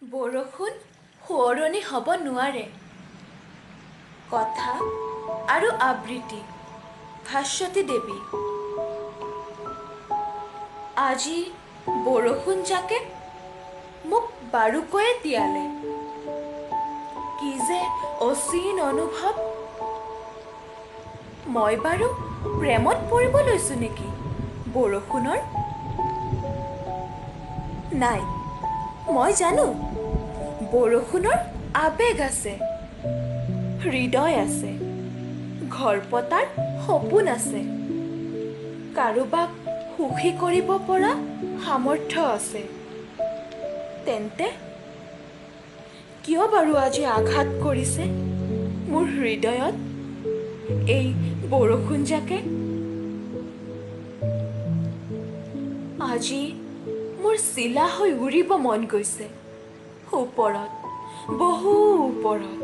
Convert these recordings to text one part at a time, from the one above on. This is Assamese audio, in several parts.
বৰষুণ সোঁৱৰণি হ'ব নোৱাৰে। কথা আৰু আবৃত্তি ভাস্বতী দেৱী। আজি বৰষুণজাকে মোক বাৰুকৈয়ে তিয়ালে। কি যে অচিন অনুভৱ! মই বাৰু প্ৰেমত পৰিব লৈছোঁ নেকি বৰষুণৰ? নাই, মই জানো বৰষুণৰ আৱেগ আছে, হৃদয় আছে, ঘৰ পতাৰ সপোন আছে, কাৰোবাক সুখী কৰিব পৰা সামৰ্থ্য আছে। তেন্তে কিয় বাৰু আজি আঘাত কৰিছে মোৰ হৃদয়ত এই বৰষুণজাকে? আজি মোৰ চিলা হৈ উৰিব মন গৈছে ওপৰত, বহু ওপৰত।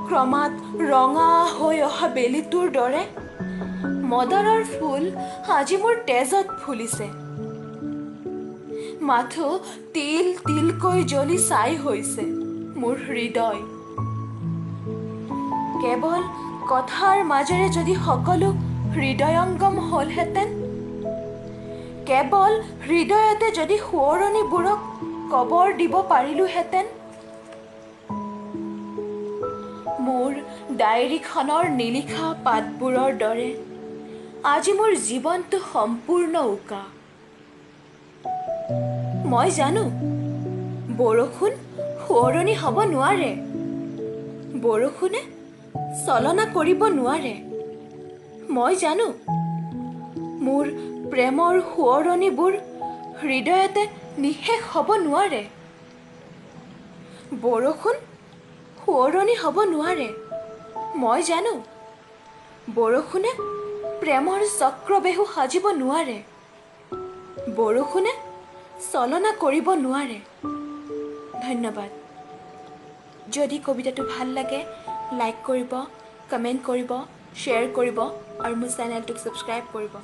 ক্ৰমাৎ ৰঙা হৈ অহা বেলিটোৰ দৰে মদাৰৰ ফুল আজি মোৰ তেজত ফুলিছে। মাথো তিল তিলকৈ জ্বলি ছাই হৈছে মোৰ হৃদয়। কেৱল কথাৰ মাজেৰে যদি সকলো হৃদয়ংগম হ'লহেঁতেন, কেৱল হৃদয়তে যদি সোঁৱৰণিবোৰক কবৰ দিব পাৰিলোহেঁতেন। মোৰ ডায়েৰীখনৰ নিলিখা পাতবোৰৰ দৰে আজি মোৰ জীৱনটো সম্পূৰ্ণ উকা। মই জানো বৰষুণ সোঁৱৰণি হ'ব নোৱাৰে, বৰষুণে চলনা কৰিব নোৱাৰে। মই জানো মোৰ প্ৰেমৰ সোঁৱৰণিবোৰ হৃদয়তে নিঃশেষ হ'ব নোৱাৰে, বৰষুণ সোঁৱৰণি হ'ব নোৱাৰে। মই জানো বৰষুণে প্ৰেমৰ চক্ৰবেহু সাজিব নোৱাৰে, বৰষুণে চলনা কৰিব নোৱাৰে। ধন্যবাদ। যদি কবিতাটো ভাল লাগে লাইক কৰিব, কমেণ্ট কৰিব, শ্বেয়াৰ কৰিব আৰু মোৰ চেনেলটোক ছাবস্ক্ৰাইব কৰিব।